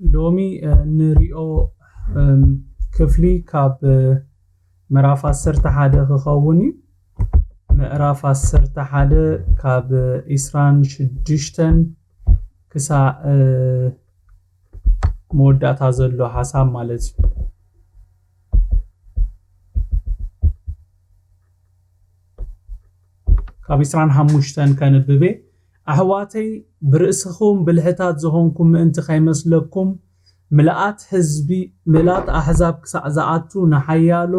ሎሚ ንሪኦ ክፍሊ ካብ ምዕራፍ ዓሰርተ ሓደ ክኸውን እዩ። ምዕራፍ ዓሰርተ ሓደ ካብ ዕስራን ሽዱሽተን ክሳዕ መወዳእታ ዘሎ ሓሳብ ማለት እዩ። ካብ ዕስራን ሓሙሽተን ከንብቤ። ኣሕዋተይ፣ ብርእስኹም ብልሕታት ዝኾንኩም ምእንቲ ከይመስለኩም፣ ምልኣት ህዝቢ ምልኣት ኣሕዛብ ክሳዕ ዝኣቱ ንሓያሎ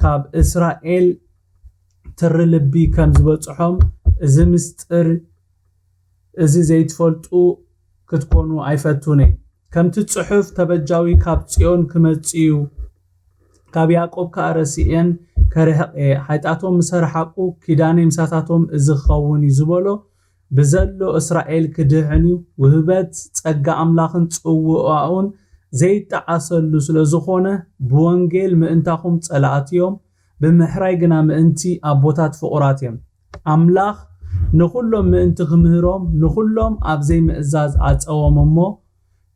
ካብ እስራኤል ትሪ ልቢ ከም ዝበጽሖም፣ እዚ ምስጢር እዚ ዘይትፈልጡ ክትኮኑ ኣይፈቱን እየ። ከምቲ ጽሑፍ፣ ተበጃዊ ካብ ጽዮን ክመጽእ እዩ፣ ካብ ያዕቆብ ከኣ ረሲኤን ከርሕቕ እየ። ሓጢኣቶም ምስ ኣርሓቑ፣ ኪዳነይ ምሳታቶም እዚ ክኸውን እዩ ዝበሎ፣ ብዘሎ እስራኤል ክድሕን እዩ። ውህበት ጸጋ ኣምላኽን ጽውዋኡን ዘይጠዓሰሉ ስለ ዝኾነ፣ ብወንጌል ምእንታኹም ጸላእቲ እዮም፣ ብምሕራይ ግና ምእንቲ ኣቦታት ፍቑራት እዮም። ኣምላኽ ንኹሎም ምእንቲ ክምህሮም፣ ንኹሎም ኣብ ዘይምእዛዝ ኣጸዎም እሞ፣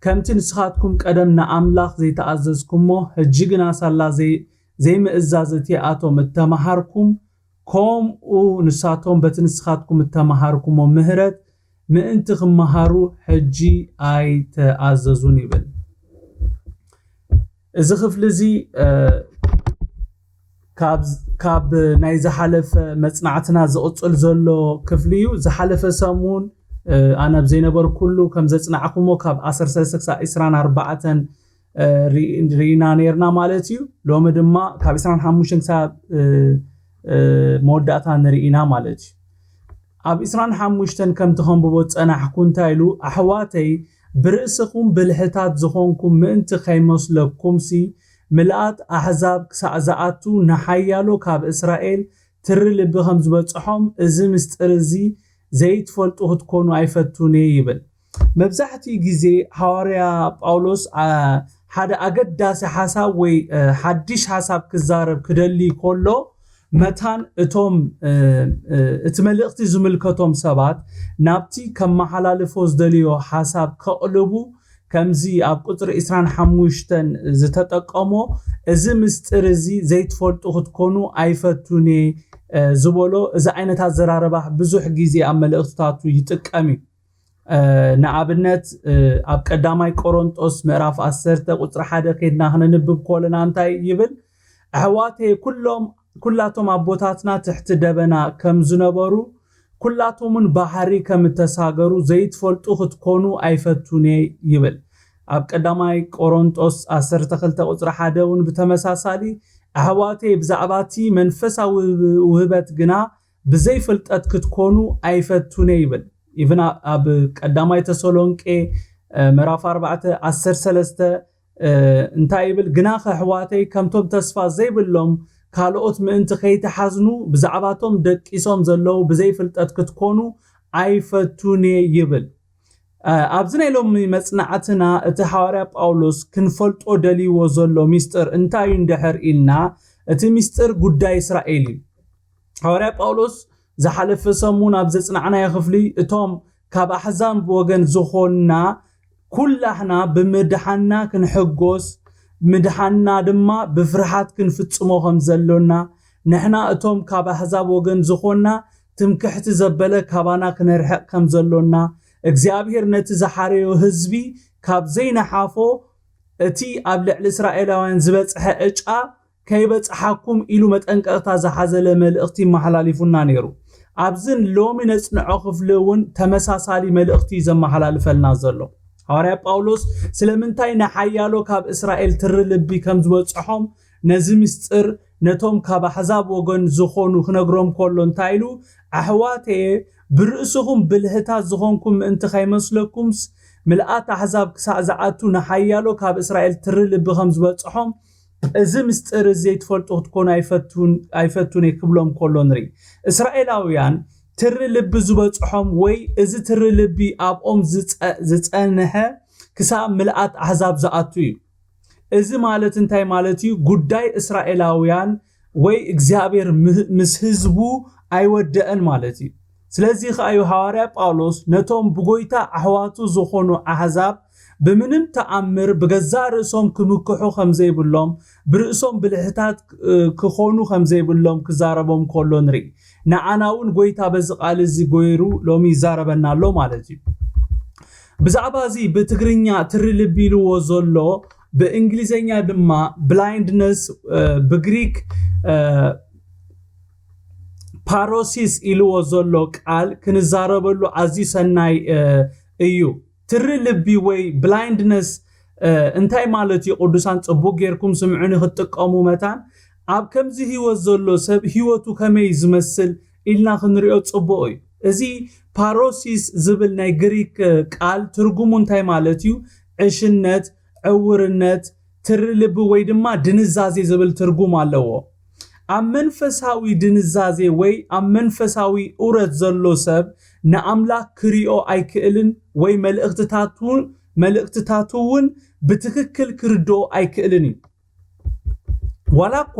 ከምቲ ንስኻትኩም ቀደም ንኣምላኽ ዘይተኣዘዝኩሞ፣ ሕጂ ግና ሳላ ዘይ-፣ ዘይምእዛዝ እቲኣቶም እተማሃርኩም፣ ከምኡ ንሳቶም በቲ ንስኻትኩም እተማሃርኩሞ ምህረት ምእንቲ ክመሃሩ ሕጂ ኣይተኣዘዙን ይብል። እዚ ክፍሊ እዚ፣ እ፣ ካብ፣ ካብ ናይ ዝሓለፈ መጽናዕትና ዝቕጽል ዘሎ ክፍሊ እዩ። ዝሓለፈ ሰሙን፣ እ፣ ኣነ ኣብ ዘይነበርኩሉ ከም ዘጽናዕኩሞ ካብ ዓሰርተ ሰለስተ ክሳብ ዕስራን ኣርባዕተን፣ እ፣ ርኢ-፣ ርኢና ነይርና ማለት እዩ። ሎሚ ድማ ካብ ዕስራን ሓሙሽተን ክሳብ፣ እ፣ እ፣ መወዳእታ ንርኢና ማለት እዩ። ኣብ ዕስራን ሓሙሽተን ከምቲ ከንብቦ ዝጸናሕኩ እንታይ ኢሉ? ኣሕዋተይ፣ ብርእስኹም ብልሕታት ዝኾንኩም ምእንቲ ከይመስለኩምሲ፣ ምልኣት ኣሕዛብ ክሳዕ ዝኣቱ ንሓያሎ ካብ እስራኤል ትሪ ልቢ ከም ዝበጽሖም፣ እዚ ምስጢር እዚ ዘይትፈልጡ ክትኮኑ ኣይፈቱን እየ ይብል። መብዛሕትኡ ግዜ ሃዋርያ ጳውሎስ፣ ኣ፣ ሓደ ኣገዳሲ ሓሳብ ወይ፣ እ፣ ሓድሽ ሓሳብ ክዛረብ ክደሊ ከሎ፣ መታን እቶም፣ እ፣ እ፣ እቲ መልእኽቲ ዝምልከቶም ሰባት ናብቲ ከመሓላልፎ ዝደልዮ ሓሳብ ከቕልቡ፣ ከምዚ ኣብ ቁጽሪ ዕስራን ሓሙሽተን ዝተጠቀሞ፣ እዚ ምስጢር እዚ ዘይትፈልጡ ክትኮኑ ኣይፈቱን እየ፣ እ፣ ዝበሎ፣ እዚ ዓይነት ኣዘራርባ ብዙሕ ግዜ ኣብ መልእኽትታቱ ይጥቀም እዩ። እ፣ ንኣብነት፣ እ፣ ኣብ ቀዳማይ ቆሮንጦስ ምዕራፍ ዓሰርተ ቁጽሪ ሓደ ከይድና ክነንብብ ከለና እንታይ ይብል? ኣሕዋተይ፣ ኩሎም፣ ኩላቶም ኣቦታትና ትሕቲ ደበና ከም ዝነበሩ፣ ኩላቶም እውን ባሕሪ ከም እተሳገሩ ዘይትፈልጡ ክትኮኑ ኣይፈቱን እየ ይብል። ኣብ ቀዳማይ ቆሮንጦስ ዓሰርተ ክልተ ቁጽሪ ሓደ እውን ብተመሳሳሊ፣ ኣሕዋተይ፣ ብዛዕባ እቲ መንፈሳዊ ውህበት ግና ብዘይ ፍልጠት ክትኮኑ ኣይፈቱን እየ ይብል። ኢቭን ኣ-፣ ኣብ ቀዳማይ ተሰሎንቄ፣ እ፣ ምዕራፍ ኣርባዕተ ዓሰርተ ሰለስተ፣ እ፣ እንታይ ይብል? ግናኸ ኣሕዋተይ፣ ከምቶም ተስፋ ዘይብሎም ካልኦት ምእንቲ ከይትሓዝኑ፣ ብዛዕባቶም ደቂሶም ዘለዉ ብዘይ ፍልጠት ክትኮኑ ኣይፈቱን እየ ይብል። እ፣ ኣብዚ ናይ ሎሚ መጽናዕትና እቲ ሃዋርያ ጳውሎስ ክንፈልጦ ደልይዎ ዘሎ ሚስጥር እንታይ እዩ እንድሕር ኢልና፣ እቲ ሚስጥር ጉዳይ እስራኤል እዩ። ሃዋርያ ጳውሎስ ዝሓለፈ ሰሙን ኣብ ዘጽናዕናዮ ክፍሊ፣ እቶም ካብ ኣሕዛብ ወገን ዝኾንና ኩላህና ብምድሓንና ክንሕጎስ፣ ምድሓንና ድማ ብፍርሃት ክንፍጽሞ ከም ዘሎና፣ ንሕና እቶም ካብ ኣሕዛብ ወገን ዝኾንና ትምክሕቲ ዘበለ ካባና ክነርሕቕ ከም ዘሎና፣ እግዚኣብሔር ነቲ ዝሓረዮ ህዝቢ ካብ ዘይነሓፎ፣ እቲ ኣብ ልዕሊ እስራኤላውያን ዝበጽሐ ዕጫ ከይበጽሓኩም ኢሉ መጠንቀቕታ ዝሓዘለ መልእኽቲ መሓላሊፉና ነይሩ። ኣብዝን ሎሚ ነጽንዖ ክፍሊ እውን ተመሳሳሊ መልእኽቲ እዩ ዘመሓላልፈልና ዘሎ። ሃዋርያ ጳውሎስ ስለምንታይ ንሓያሎ ካብ እስራኤል ትሪ ልቢ ከም ዝበጽሖም፣ ነዚ ምስጢር ነቶም ካብ ኣሕዛብ ወገን ዝኾኑ ክነግሮም ከሎ እንታይ ኢሉ? ኣሕዋተየ፣ ብርእስኹም ብልህታት ዝኾንኩም ምእንቲ ከይመስለኩምስ፣ ምልኣት ኣሕዛብ ክሳዕ ዝኣቱ ንሓያሎ ካብ እስራኤል ትሪ ልቢ ከም ዝበጽሖም፣ እዚ ምስጢር እዚ ዘይትፈልጡ ክትኮኑ ኣይፈቱን፣ ኣይፈቱን እየ ክብሎም ከሎ ንርኢ። እስራኤላውያን ትሪ ልቢ ዝበጽሖም ወይ እዚ ትሪ ልቢ ኣብኦም ዝጸ-፣ ዝጸንሐ ክሳብ ምልኣት ኣሕዛብ ዝኣቱ እዩ። እዚ ማለት እንታይ ማለት እዩ? ጉዳይ እስራኤላውያን ወይ እግዚኣብሔር ም-፣ ምስ ህዝቡ ኣይወደአን ማለት እዩ። ስለዚ ከኣ እዩ ሃዋርያ ጳውሎስ ነቶም ብጎይታ ኣሕዋቱ ዝኾኑ ኣሕዛብ ብምንም ተኣምር ብገዛእ ርእሶም ክምክሑ ከም ዘይብሎም፣ ብርእሶም ብልሕታት ክኾኑ ከም ዘይብሎም ክዛረቦም ከሎ ንርኢ። ንዓና እውን ጎይታ በዚ ቃል እዚ ጎይሩ ሎሚ ይዛረበና ኣሎ ማለት እዩ። ብዛዕባ እዚ ብትግርኛ ትሪ ልቢ ኢልዎ ዘሎ፣ ብእንግሊዘኛ ድማ ብላይንድነስ፣ ብግሪክ ፓሮሲስ ኢልዎ ዘሎ ቃል ክንዛረበሉ ኣዝዩ ሰናይ እዩ። ትሪ ልቢ ወይ ብላይንድነስ እንታይ ማለት እዩ? ቅዱሳን ጽቡቅ ጌርኩም ስምዑኒ ክትጥቀሙ መታን። ኣብ ከምዚ ህይወት ዘሎ ሰብ ህይወቱ ከመይ ዝመስል ኢልና ክንሪኦ ጽቡቅ እዩ። እዚ ፓሮሲስ ዝብል ናይ ግሪክ ቃል ትርጉሙ እንታይ ማለት እዩ? ዕሽነት፣ ዕውርነት፣ ትሪ ልቢ ወይ ድማ ድንዛዜ ዝብል ትርጉም ኣለዎ። ኣብ መንፈሳዊ ድንዛዜ ወይ ኣብ መንፈሳዊ ኡረት ዘሎ ሰብ ንኣምላኽ ክሪኦ ኣይክእልን ወይ መልእኽትታቱ እውን ብትክክል ክርድኦ ኣይክእልን እዩ። ዋላ እኳ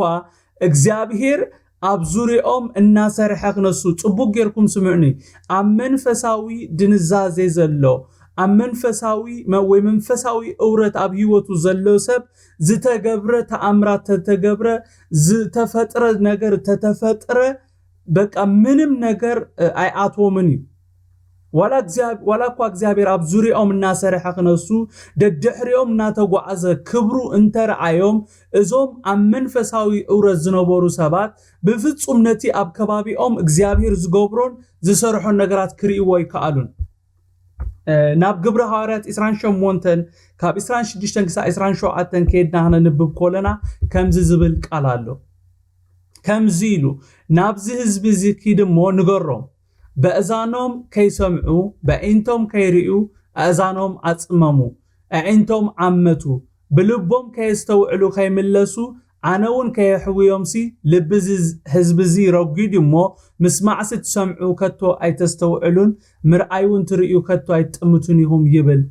እግዚኣብሔር ኣብ ዙሪኦም እናሰርሐ ክነሱ፣ ጽቡቅ ጌርኩም ስምዑኒ፣ ኣብ መንፈሳዊ ድንዛዜ ዘሎ፣ ኣብ መንፈሳዊ ወይ መንፈሳዊ እውረት ኣብ ህይወቱ ዘሎ ሰብ ዝተገብረ ተኣምራት ተተገብረ፣ ዝተፈጥረ ነገር ተተፈጥረ፣ በቃ ምንም ነገር ኣይኣትዎምን እዩ። ዋላ እኳ እግዚኣብሔር ኣብ ዙሪኦም እናሰረሐ ክነሱ ደድሕሪኦም እናተጓዓዘ ክብሩ እንተረኣዮም፣ እዞም ኣብ መንፈሳዊ እውረት ዝነበሩ ሰባት ብፍጹም ነቲ ኣብ ከባቢኦም እግዚኣብሔር ዝገብሮን ዝሰርሖን ነገራት ክርእይዎ ኣይከኣሉን። ናብ ግብሪ ሃዋርያት ዕስራን ሸሞንተን ካብ ዕስራን ሽዱሽተን ክሳብ ዕስራን ሸውዓተን ከይድና ክነንብብ ከለና ከምዚ ዝብል ቃል ኣሎ። ከምዚ ኢሉ፣ ናብዚ ህዝቢ እዚ ኪድ እሞ ንገሮም፣ በእዛኖም ከይሰምዑ፣ በዒንቶም ከይርእዩ፣ ኣእዛኖም ኣጽመሙ፣ ኣዒንቶም ዓመቱ፣ ብልቦም ከየስተውዕሉ ከይምለሱ፣ ኣነ እውን ከየሕውዮምሲ፣ ልቢ እዚ ህዝቢ እዚ ረጒድ እዩ እሞ፣ ምስማዕሲ ትሰምዑ ከቶ ኣይተስተውዕሉን፣ ምርኣይ እውን ትርእዩ ከቶ ኣይትጥምቱን ኢኹም ይብል።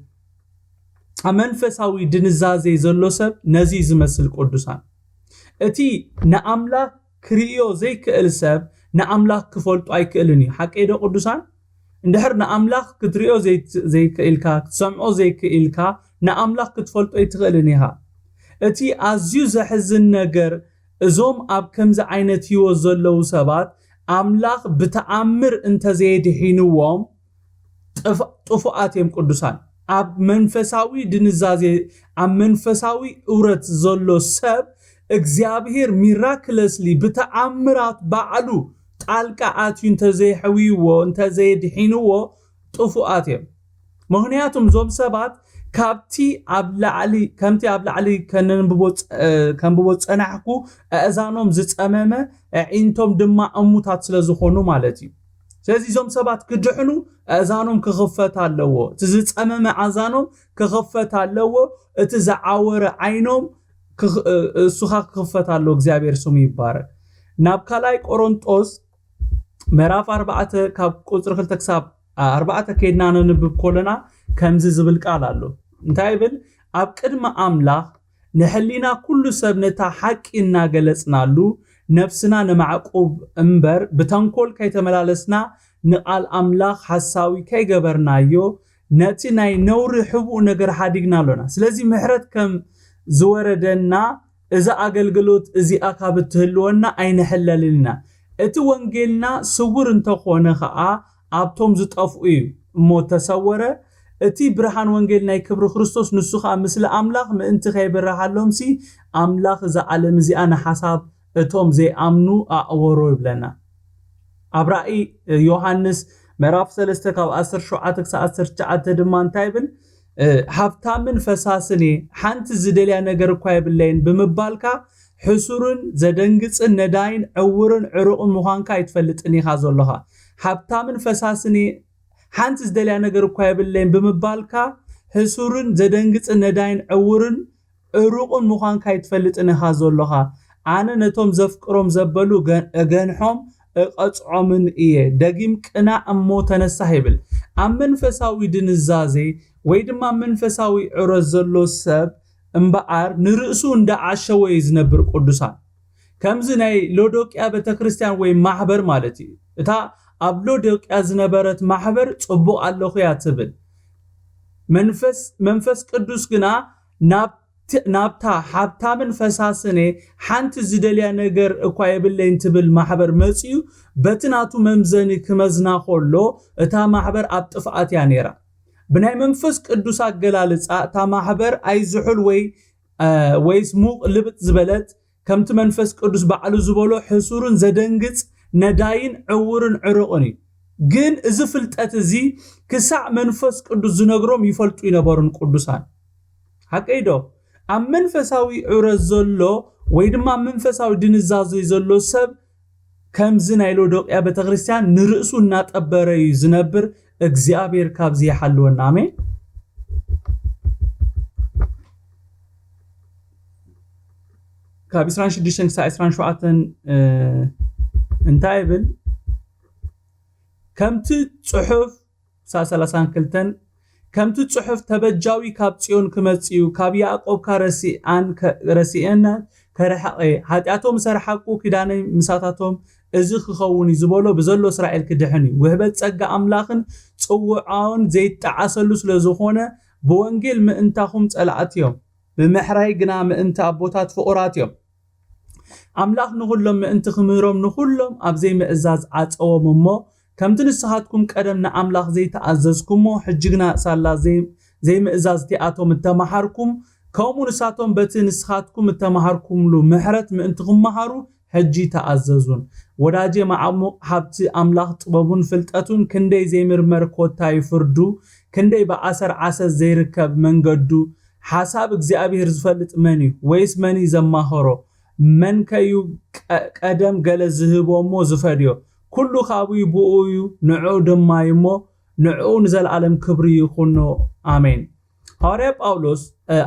ኣብ መንፈሳዊ ድንዛዜ ዘሎ ሰብ ነዚ እዩ ዝመስል ቅዱሳን። እቲ ንኣምላኽ ክርእዮ ዘይክእል ሰብ ንኣምላኽ ክፈልጦ ኣይክእልን እዩ። ሓቀይ ዶ ቅዱሳን? እንድሕር ንኣምላኽ ክትርእዮ ዘይክእልካ፣ ክትሰምዖ ዘይክእልካ፣ ንኣምላኽ ክትፈልጦ ኣይትኽእልን ኢኻ። እቲ ኣዝዩ ዘሕዝን ነገር፣ እዞም ኣብ ከምዚ ዓይነት ህይወት ዘለዉ ሰባት ኣምላኽ ብተኣምር እንተዘየድሒንዎም ጥፉኣት እዮም ቅዱሳን። ኣብ መንፈሳዊ ድንዛዜ፣ ኣብ መንፈሳዊ እውረት ዘሎ ሰብ እግዚኣብሔር ሚራክለስሊ ብተኣምራት ባዕሉ ጣልቃ ኣትዩ እንተዘይሕውይዎ፣ እንተዘየድሒንዎ ጥፉኣት እዮም። ምኽንያቱም እዞም ሰባት ካብቲ ኣብ ላዕሊ፣ ከምቲ ኣብ ላዕሊ ከነንብቦ ጸ-፣ እ፣ ከንብቦ ጸናሕኩ፣ ኣእዛኖም ዝጸመመ፣ ኣዒንቶም ድማ እሙታት ስለ ዝኾኑ ማለት እዩ። ስለዚ እዞም ሰባት ክድሕኑ ኣእዛኖም ክኽፈት ኣለዎ። እቲ ዝጸመመ ኣእዛኖም ክኽፈት ኣለዎ። እቲ ዝዓወረ ዓይኖም ክኽ-፣ እ፣ እሱኻ ክኽፈት ኣለዎ። እግዚኣብሔር ስሙ ይባረክ። ናብ ካልኣይ ቆሮንጦስ ምዕራፍ ኣርባዕተ ካብ ቁጽሪ ክልተ ክሳብ ኣርባዕተ ከይድና ነንብብ ከለና ከምዚ ዝብል ቃል ኣሎ። እንታይ ይብል? ኣብ ቅድሚ ኣምላኽ ንሕሊና ኩሉ ሰብ ነታ ሓቂ እናገለጽናሉ፣ ነፍስና ነማዕቁብ እምበር፣ ብተንኮል ከይተመላለስና፣ ንቓል ኣምላኽ ሓሳዊ ከይገበርናዮ፣ ነቲ ናይ ነውሪ ሕቡእ ነገር ሓዲግና ኣሎና። ስለዚ ምሕረት ከም ዝወረደና፣ እዛ ኣገልግሎት እዚኣ ካብ እትህልወና ኣይንሕለልን ኢና። እቲ ወንጌልና ስውር እንተኾነ ኸኣ ኣብቶም ዝጠፍኡ እዩ እሞ ተሰወረ። እቲ ብርሃን ወንጌል ናይ ክብሪ ክርስቶስ፣ ንሱ ኸኣ ምስሊ ኣምላኽ ምእንቲ ከይብርሃሎምሲ፣ ኣምላኽ እዛ ዓለም እዚኣ ንሓሳብ እቶም ዘይኣምኑ ኣእወሮ ይብለና። ኣብ ራእይ ዮሃንስ ምዕራፍ ሰለስተ ካብ ዓሰርተ ሸውዓተ ክሳብ ዓሰርተ ትሽዓተ ድማ እንታይ ይብል? እ፣ ሃብታምን ፈሳስን እየ፣ ሓንቲ ዝደልያ ነገር እኳ የብለይን ብምባልካ፣ ሕሱርን ዘደንግጽን ነዳይን ዕውርን ዕሩቕን ምዃንካ ኣይትፈልጥን ኢኻ ዘሎኻ። ሃብታምን ፈሳስን እየ፣ ሓንቲ ዝደልያ ነገር እኳ የብለይን ብምባልካ፣ ሕሱርን ዘደንግጽን ነዳይን ዕውርን ዕሩቕን ምዃንካ ኣይትፈልጥን ኢኻ ዘሎኻ። ኣነ ነቶም ዘፍቅሮም ዘበሉ ገ-፣ እገንሖም እቐጽዖምን እየ። ደጊም ቅናእ እሞ ተነሳህ ይብል። ኣብ መንፈሳዊ ድንዛዜ ወይ ድማ ኣብ መንፈሳዊ ዕረት ዘሎ ሰብ እምበኣር ንርእሱ እንዳ ዓሸወ እዩ ዝነብር ቅዱሳን። ከምዚ ናይ ሎዶቅያ ቤተክርስትያን ወይ ማሕበር ማለት እዩ። እታ ኣብ ሎዶቅያ ዝነበረት ማሕበር ጽቡቕ ኣለኹ እያ ትብል። መንፈስ መንፈስ ቅዱስ ግና ናብቲ ናብታ ሃብታምን ፈሳስን እየ፣ ሓንቲ ዝደልያ ነገር እኳ የብለይን ትብል ማሕበር መጺኡ በቲ ናቱ መምዘኒ ክመዝና ከሎ እታ ማሕበር ኣብ ጥፍኣት እያ ነይራ። ብናይ መንፈስ ቅዱስ ኣገላልጻ እታ ማሕበር ኣይዝሑል ወይ ወይስ ሙቕ ልብጥ ዝበለት ከምቲ መንፈስ ቅዱስ ባዕሉ ዝበሎ ሕሱርን ዘደንግጽ ነዳይን ዕውርን ዕሩቕን እዩ። ግን እዚ ፍልጠት እዚ ክሳዕ መንፈስ ቅዱስ ዝነግሮም ይፈልጡ ይነበሩን ቅዱሳን። ሓቀይ ዶ? ኣብ መንፈሳዊ ዕረት ዘሎ ወይ ድማ ኣብ መንፈሳዊ ድንዛዜ ዘሎ ሰብ ከምዚ ናይ ሎዶቅያ ቤተክርስትያን ንርእሱ እናጠበረ እዩ ዝነብር። እግዚኣብሔር ካብዚ ይሓልወና። ኣሜን። ካብ ዕስራን ሽዱሽተን ክሳብ ዕስራን ሸውዓተን እንታይ ይብል? ከምቲ ጽሑፍ ክሳብ ሰላሳን ክልተን ከምቲ ጽሑፍ ተበጃዊ ካብ ጽዮን ክመጽእ እዩ፣ ካብ ያዕቆብ ከ ረሲኣን ከ- ረሲአን ከርሕቐ፣ ሓጢኣቶም ምስ ኣርሓቁ ኪዳነይ ምሳታቶም እዚ ክኸውን እዩ ዝበሎ ብዘሎ እስራኤል ክድሕን እዩ። ውህበት ጸጋ ኣምላኽን ጽውዓውን ዘይጠዓሰሉ ስለ ዝኾነ ብወንጌል ምእንታኹም ጸላእቲ እዮም፣ ብምሕራይ ግና ምእንቲ ኣቦታት ፍቑራት እዮም። ኣምላኽ ንኹሎም ምእንቲ ክምህሮም ንኹሎም ኣብ ዘይምእዛዝ ዓጸዎም እሞ ከምቲ ንስኻትኩም ቀደም ንኣምላኽ ዘይተኣዘዝኩሞ ሕጂ ግና ሳላ ዘይምእዛዝ እቲኣቶም እተመሃርኩም ከምኡ ንሳቶም በቲ ንስኻትኩም እተመሃርኩምሉ ምሕረት ምእንቲ ክመሃሩ ሕጂ ተኣዘዙን። ወዳጄ መዓሙቕ ሃብቲ ኣምላኽ ጥበቡን ፍልጠቱን ክንደይ ዘይምርመር ኮታ ይፍርዱ ክንደይ ብዓሰር ዓሰስ ዘይርከብ መንገዱ ሓሳብ እግዚኣብሔር ዝፈልጥ መን እዩ? ወይስ መን እዩ ዘማኸሮ? መን ከዩ ቀደም ገለ ዝህቦ እሞ ዝፈድዮ? ኩሉ ካብኡ ብኡ እዩ፣ ንዕኡ ድማ እዩ እሞ ንዕኡ ንዘለኣለም ክብሪ ይኹኖ። ኣሜን። ሃዋርያ ጳውሎስ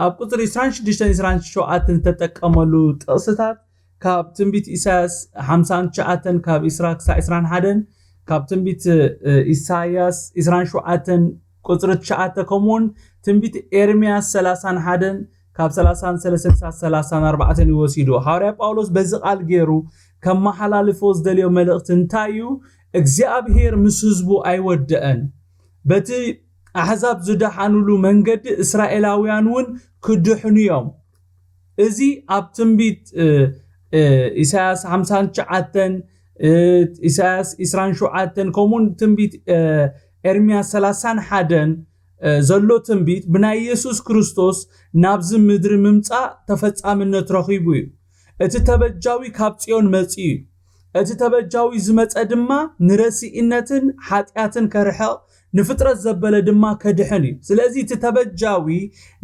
ኣብ ቁፅሪ ዕስራን ሽዱሽተን ዕስራን ሸውዓተን ዝተጠቀመሉ ጥቕስታት ካብ ትንቢት ኢሳያስ ሓምሳን ትሽዓተን ካብ ዕስራ ክሳብ ዕስራን ሓደን ካብ ትንቢት ኢሳያስ ዕስራን ሸውዓተን ቁፅሪ ትሽዓተ ከምኡውን ትንቢት ኤርምያስ ሰላሳን ሓደን ካብ ሰላሳን ሰለስተን ክሳብ ሰላሳን ኣርባዕተን ይወሲዱ። ሃዋርያ ጳውሎስ በዚ ቃል ገይሩ ከመሓላልፎ ዝደልዮ መልእኽቲ እንታይ እዩ? እግዚኣብሔር ምስ ህዝቡ ኣይወደአን። በቲ ኣሕዛብ ዝደሓኑሉ መንገዲ እስራኤላውያን እውን ክድሕኑ እዮም። እዚ ኣብ ትንቢት ኢሳያስ ሓምሳን ትሽዓተን ኢሳያስ ዕስራን ሸውዓተን ከምኡውን ትንቢት ኤርምያስ ሰላሳን ሓደን ዘሎ ትንቢት ብናይ ኢየሱስ ክርስቶስ ናብዚ ምድሪ ምምጻእ ተፈጻምነት ረኺቡ እዩ። እቲ ተበጃዊ ካብ ጽዮን መጺኡ እዩ። እቲ ተበጃዊ ዝመጸ ድማ ንረሲእነትን ሓጢኣትን ከርሕቕ ንፍጥረት ዘበለ ድማ ከድሕን እዩ። ስለዚ እቲ ተበጃዊ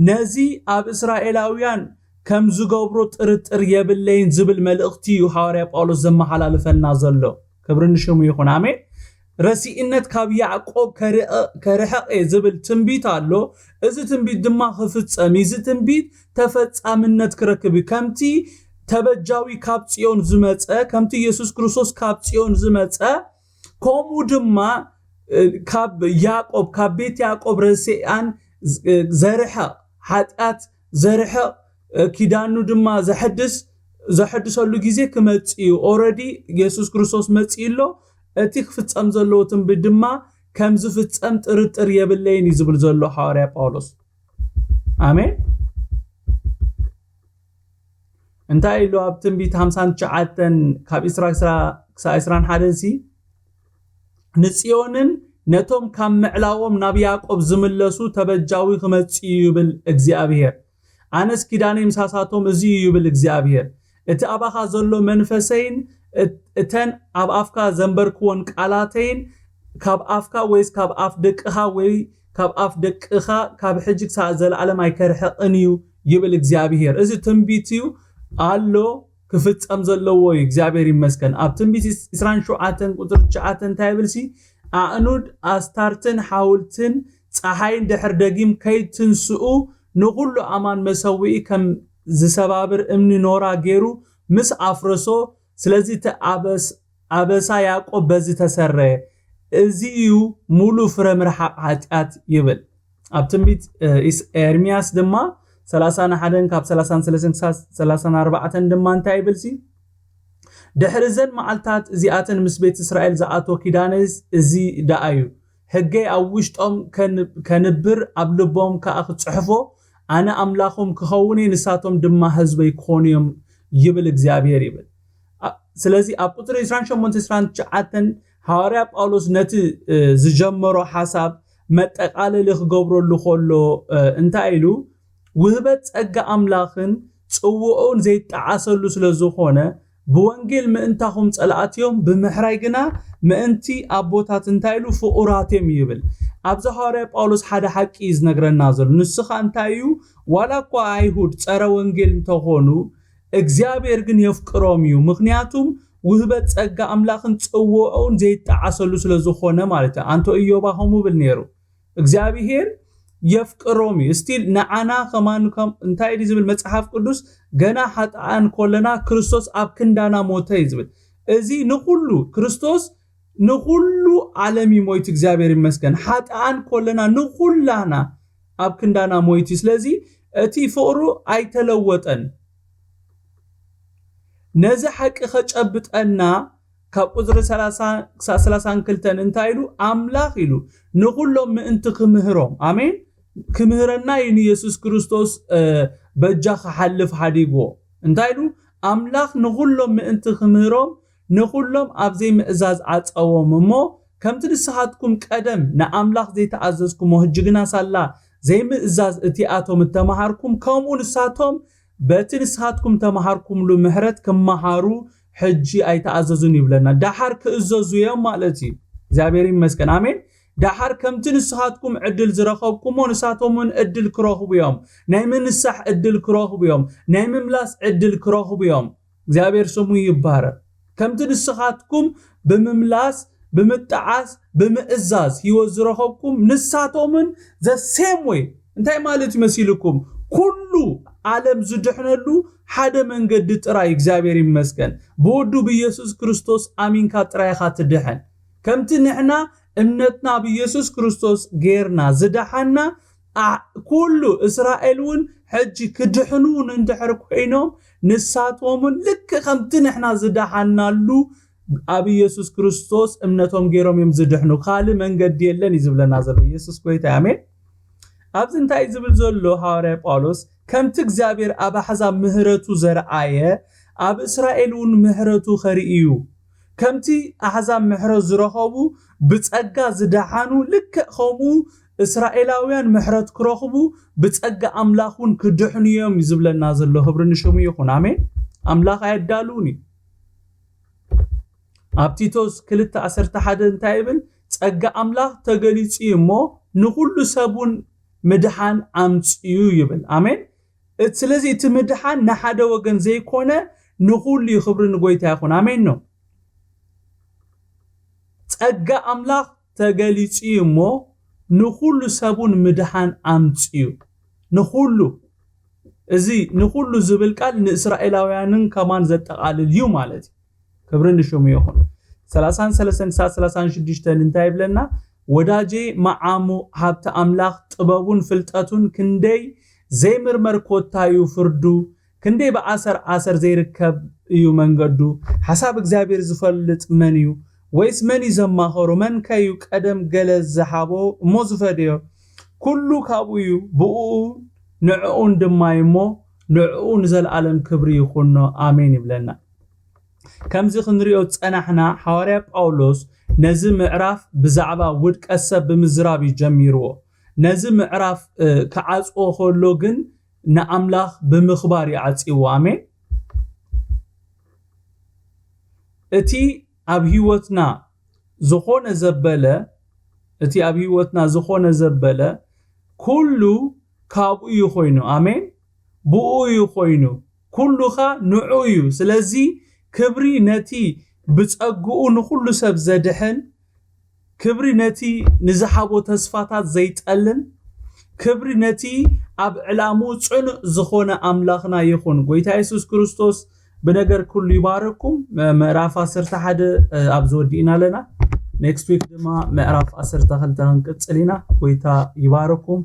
ነዚ ኣብ እስራኤላውያን ከም ዝገብሮ ጥርጥር የብለይን ዝብል መልእኽቲ እዩ ሃዋርያ ጳውሎስ ዘመሓላልፈልና ዘሎ። ክብሪ ንሽሙ ይኹን። ኣሜን። ረሲእነት ካብ ያዕቆብ ከርሕቕ እየ ዝብል ትንቢት ኣሎ። እዚ ትንቢት ድማ ክፍጸም እዩ። እዚ ትንቢት ተፈጻምነት ክረክብ እዩ። ከምቲ ተበጃዊ ካብ ጽዮን ዝመጸ፣ ከምቲ ኢየሱስ ክርስቶስ ካብ ጽዮን ዝመጸ፣ ከምኡ ድማ ካብ ያዕቆብ ካብ ቤት ያዕቆብ ረሲኣን ዘርሕቕ ሓጢኣት ዘርሕቕ ኪዳኑ ድማ ዘሐድስ ዘሐድሰሉ ግዜ ክመጽእ እዩ። ኦረዲ የሱስ ክርስቶስ መጺኡ ኣሎ። እቲ ክፍጸም ዘለዎ ትንቢት ድማ ከም ዝፍጸም ጥርጥር የብለይን እዩ ዝብል ዘሎ ሃዋርያ ጳውሎስ። ኣሜን። እንታይ ኢሉ ኣብ ትንቢት ሓምሳን ትሽዓተን ካብ ዕስራ ክሳብ ዕስራን ሓደን ሲ ንጽዮንን ነቶም ካብ ምዕላዎም ናብ ያዕቆብ ዝምለሱ ተበጃዊ ክመጽእ እዩ ይብል እግዚኣብሔር። ኣነስ ኪዳነይ ምሳሳቶም እዚ እዩ ይብል እግዚኣብሔር። እቲ ኣባኻ ዘሎ መንፈሰይን እተን ኣብ ኣፍካ ዘንበርክወን ቃላተይን ካብ ኣፍካ ወይስ ካብ ኣፍ ደቅኻ ወይ ካብ ኣፍ ደቅኻ ካብ ሕጂ ክሳዕ ዘለኣለም ኣይከርሕቕን እዩ ይብል እግዚኣብሔር። እዚ ትንቢት እዩ ኣሎ ክፍጸም ዘለዎ እዩ። እግዚኣብሔር ይመስገን። ኣብ ትንቢት ዕስራን ሸውዓተን ቁፅሪ ትሽዓተ እንታይ ይብል ሲ ኣእኑድ ኣስታርትን ሓውልትን ፀሓይን ድሕር ደጊም ከይትንስኡ ንኩሉ ኣማን መሰውኢ ከም ዝሰባብር እምኒ ኖራ ገይሩ ምስ ኣፍረሶ ስለዚ እቲ ኣበሳ ያዕቆብ በዚ ተሰረየ። እዚ እዩ ሙሉ ፍረ ምርሓቕ ሓጢኣት ይብል። ኣብ ትንቢት ኤርምያስ ድማ ሰላሳን ሓደን ካብ ሰላሳን ሰለስተን ክሳብ ሰላሳን ኣርባዕተን ድማ እንታይ ይብል ሲ ድሕሪ እዘን መዓልታት እዚኣተን ምስ ቤት እስራኤል ዝኣቶ ኪዳነይስ እዚ ደኣ እዩ። ሕገይ ኣብ ውሽጦም ከን-፣ ከንብር፣ ኣብ ልቦም ከኣ ክጽሕፎ፣ ኣነ ኣምላኾም ክኸውን እየ፣ ንሳቶም ድማ ህዝበይ ክኾኑ እዮም፣ ይብል እግዚኣብሔር ይብል። ኣ-፣ ስለዚ ኣብ ቁጽሪ ዕስራን ሸሞንተን ዕስራን ትሽዓተን ሃዋርያ ጳውሎስ ነቲ፣ እ፣ ዝጀመሮ ሓሳብ መጠቓለሊ ክገብረሉ ከሎ፣ እ፣ እንታይ ኢሉ? ውህበት ጸጋ ኣምላኽን ጽውኦን ዘይጠዓሰሉ ስለ ዝኾነ፣ ብወንጌል ምእንታኹም ጸላእቲ እዮም፣ ብምሕራይ ግና ምእንቲ ኣቦታት እንታይ ኢሉ? ፍቑራት እዮም ይብል። ኣብዚ ሃዋርያ ጳውሎስ ሓደ ሓቂ እዩ ዝነግረና ዘሎ። ንሱ ኸኣ እንታይ እዩ? ዋላ እኳ ኣይሁድ ጸረ ወንጌል እንተኾኑ፣ እግዚኣብሔር ግን የፍቅሮም እዩ። ምኽንያቱም ውህበት ጸጋ ኣምላኽን ጽውኦን ዘይጠዓሰሉ ስለ ዝኾነ ማለት እዩ። ኣንቶ ኢዮባ ከምኡ ብል ነይሩ። እግዚኣብሔር የፍቅሮም እዩ። ስቲል ንዓና ከማን ከም-፣ እንታይ እዩ ዝብል መጽሓፍ ቅዱስ? ገና ሓጥኣን ኮለና ክርስቶስ ኣብ ክንዳና ሞተ እዩ ዝብል። እዚ ንኹሉ፣ ክርስቶስ ንኹሉ ዓለም እዩ ሞይቱ፣ እግዚኣብሔር ይመስገን። ሓጥኣን ኮለና ንኹላና ኣብ ክንዳና ሞይቱ። ስለዚ እቲ ፍቕሩ ኣይተለወጠን። ነዚ ሓቂ ከጨብጠና ካብ ቁጽሪ ሰላሳ ክሳብ ሰላሳን ክልተን እንታይ ኢሉ? ኣምላኽ ኢሉ ንኹሎም ምእንቲ ክምህሮም። ኣሜን። ክምህረና እዩ ንየሱስ ክርስቶስ፣ እ፣ በጃ ክሓልፍ ሓዲግዎ። እንታይ ኢሉ? ኣምላኽ ንኹሎም ምእንቲ ክምህሮም ንኹሎም ኣብ ዘይምእዛዝ ዓጸዎም እሞ፣ ከምቲ ንስኻትኩም ቀደም ንኣምላኽ ዘይተኣዘዝኩሞ፣ ሕጂ ግና ሳላ ዘይምእዛዝ እቲኣቶም እተማሃርኩም፣ ከምኡ ንሳቶም በቲ ንስኻትኩም ተማሃርኩምሉ ምሕረት ክመሃሩ ሕጂ ኣይተኣዘዙን ይብለና። ደሓር ክእዘዙ እዮም ማለት እዩ። እግዚኣብሔር ይመስገን። ኣሜን። ደሓር ከምቲ ንስኻትኩም ዕድል ዝረኸብኩሞ፣ ንሳቶም እውን ዕድል ክረኽቡ እዮም። ናይ ምንሳሕ ዕድል ክረኽቡ እዮም። ናይ ምምላስ ዕድል ክረኽቡ እዮም። እግዚኣብሔር ስሙ ይባረክ። ከምቲ ንስኻትኩም ብምምላስ፣ ብምጥዓስ፣ ብምእዛዝ ህይወት ዝረኸብኩም፣ ንሳቶምን the same way። እንታይ ማለት ይመሲልኩም? ኩሉ ዓለም ዝድሕነሉ ሓደ መንገዲ ጥራይ፣ እግዚኣብሔር ይመስገን፣ ብወዱ ብኢየሱስ ክርስቶስ ኣሚንካ ጥራይ ኢኻ ትድሕን። ከምቲ ንሕና እምነትና ብኢየሱስ ክርስቶስ ጌርና ዝደሓና፣ ኣ-፣ ኩሉ እስራኤል እውን ሕጂ ክድሕኑ እውን እንድሕር ኮይኖም፣ ንሳቶምን ልክዕ ከምቲ ንሕና ዝደሓናሉ ኣብ ኢየሱስ ክርስቶስ እምነቶም ገይሮም እዮም ዝድሕኑ። ካልእ መንገዲ የለን እዩ ዝብለና ዘሎ። ኢየሱስ ጎይታ እዩ። ኣሜን። ኣብዚ እንታይ እዩ ዝብል ዘሎ ሃዋርያ ጳውሎስ? ከምቲ እግዚኣብሔር ኣብ ኣሕዛብ ምህረቱ ዘርኣየ፣ ኣብ እስራኤል እውን ምህረቱ ከርኢ እዩ። ከምቲ ኣሕዛብ ምሕረት ዝረኸቡ፣ ብጸጋ ዝደሓኑ፣ ልክዕ ከምኡ እስራኤላውያን ምሕረት ክረኽቡ፣ ብጸጋ ኣምላኽ እውን ክድሕኑ እዮም እዩ ዝብለና ዘሎ። ክብሪ ንሽሙ ይኹን። ኣሜን። ኣምላኽ ኣየዳልውን እዩ። ኣብ ቲቶስ ክልተ ዓሰርተ ሓደ እንታይ ይብል? ጸጋ ኣምላኽ ተገሊጹ እዩ እሞ፣ ንኹሉ ሰብ እውን ምድሓን ኣምጽኡ ይብል። ኣሜን። እት-፣ ስለዚ እቲ ምድሓን ንሓደ ወገን ዘይኮነ፣ ንኹሉ እዩ። ክብሪ ንጎይታ ይኹን። ኣሜን ነው። ጸጋ ኣምላኽ ተገሊጹ እዩ እሞ፣ ንኹሉ ሰብ እውን ምድሓን ኣምጽኡ። ንኹሉ፣ እዚ ንኹሉ ዝብል ቃል ንእስራኤላውያንን ከማን ዘጠቓልል እዩ ማለት እዩ። ክብሪ ንሽሙ ይኹን። ሰላሳን ሰለስተን ክሳብ ሰላሳን ሽዱሽተን እንታይ ይብለና? ወዳጄ መዓሙ ሃብቲ ኣምላኽ ጥበቡን ፍልጠቱን ክንደይ ዘይምርመር ኮታ እዩ ፍርዱ፣ ክንደይ ብኣሰር ኣሰር ዘይርከብ እዩ መንገዱ። ሓሳብ እግዚኣብሔር ዝፈልጥ መን እዩ? ወይስ መን እዩ ዘማኸሩ? መን ከ እዩ ቀደም ገለ ዝሃቦ እሞ ዝፈደዮ? ኩሉ ካብኡ እዩ፣ ብእኡ ንዕኡን ድማ እዩ እሞ፣ ንዕኡ ንዘለኣለም ክብሪ ይኹኖ። ኣሜን ይብለና። ከምዚ ክንሪኦ ዝጸናሕና፣ ሃዋርያ ጳውሎስ ነዚ ምዕራፍ ብዛዕባ ውድቀት ሰብ ብምዝራብ እዩ ጀሚርዎ። ነዚ ምዕራፍ፣ እ፣ ክዓጽዎ ከሎ ግን ንኣምላኽ ብምኽባር እዩ ዓጽይዎ። ኣሜን። እቲ ኣብ ህይወትና ዝኾነ ዘበለ፣ እቲ ኣብ ህይወትና ዝኾነ ዘበለ፣ ኩሉ ካብኡ እዩ ኮይኑ። ኣሜን። ብኡ እዩ ኮይኑ። ኩሉኻ ንዑ እዩ። ስለዚ ክብሪ ነቲ ብጸግኡ ንኹሉ ሰብ ዘድሕን፣ ክብሪ ነቲ ንዝሃቦ ተስፋታት ዘይጠልን፣ ክብሪ ነቲ ኣብ ዕላምኡ ጽኑዕ ዝኾነ ኣምላኽና ይኹን። ጎይታ የሱስ ክርስቶስ ብነገር ኩሉ ይባርኩም። መ-፣ ምዕራፍ ዓሰርተ ሓደ፣ እ፣ ኣብዚ ወዲእና ኣለና። ኔክስት ዊክ ድማ ምዕራፍ ዓሰርተ ክልተ ክንቅጽል ኢና። ጎይታ ይባርኩም።